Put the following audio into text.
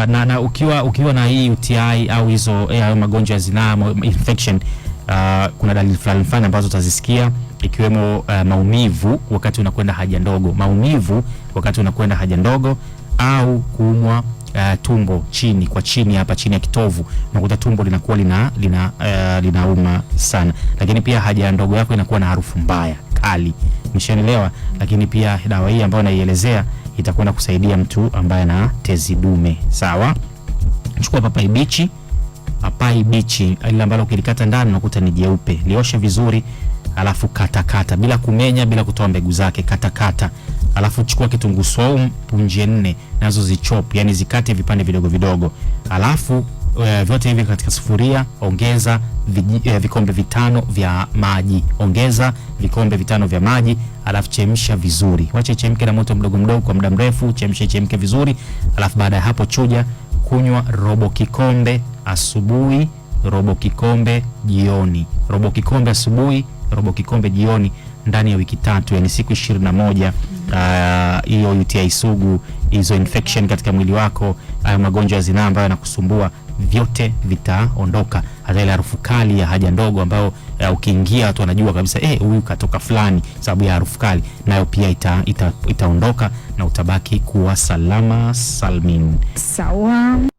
Na ukiwa na hii UTI au hizo magonjwa ya zinaa, infection, kuna dalili fulani fulani ambazo utazisikia ikiwemo maumivu wakati unakwenda haja ndogo, maumivu wakati unakwenda haja ndogo au kuumwa tumbo chini kwa chini, hapa chini ya kitovu unakuta tumbo linakuwa linauma sana, lakini pia haja ndogo yako inakuwa na harufu mbaya kali, umeshanielewa? Lakini pia dawa hii ambayo naielezea itakwenda kusaidia mtu ambaye ana tezi dume. Sawa, chukua papai bichi, papai bichi ile ambalo ukilikata ndani unakuta ni jeupe, lioshe vizuri, alafu kata kata bila kumenya, bila kutoa mbegu zake, kata kata. Alafu chukua kitunguu saumu punje 4, nazo zichop, yani zikate vipande vidogo vidogo, alafu vyote hivi katika sufuria, ongeza vikombe 5 vya maji, ongeza vikombe 5 vya maji, alafu chemsha vizuri, wache chemke na moto mdogo mdogo kwa muda mrefu, chemsha chemke vizuri, alafu baada ya hapo chuja, kunywa robo kikombe asubuhi, robo kikombe jioni, robo kikombe asubuhi, robo kikombe jioni, ndani ya wiki 3, yani siku 21. Hiyo UTI sugu, hizo infection katika mwili wako, hayo magonjwa ya zinaa ambayo yanakusumbua, vyote vitaondoka. Hata ile harufu kali ya haja ndogo ambayo ukiingia watu wanajua kabisa huyu katoka fulani sababu ya harufu kali, nayo pia itaondoka na utabaki kuwa salama salmin. Sawa.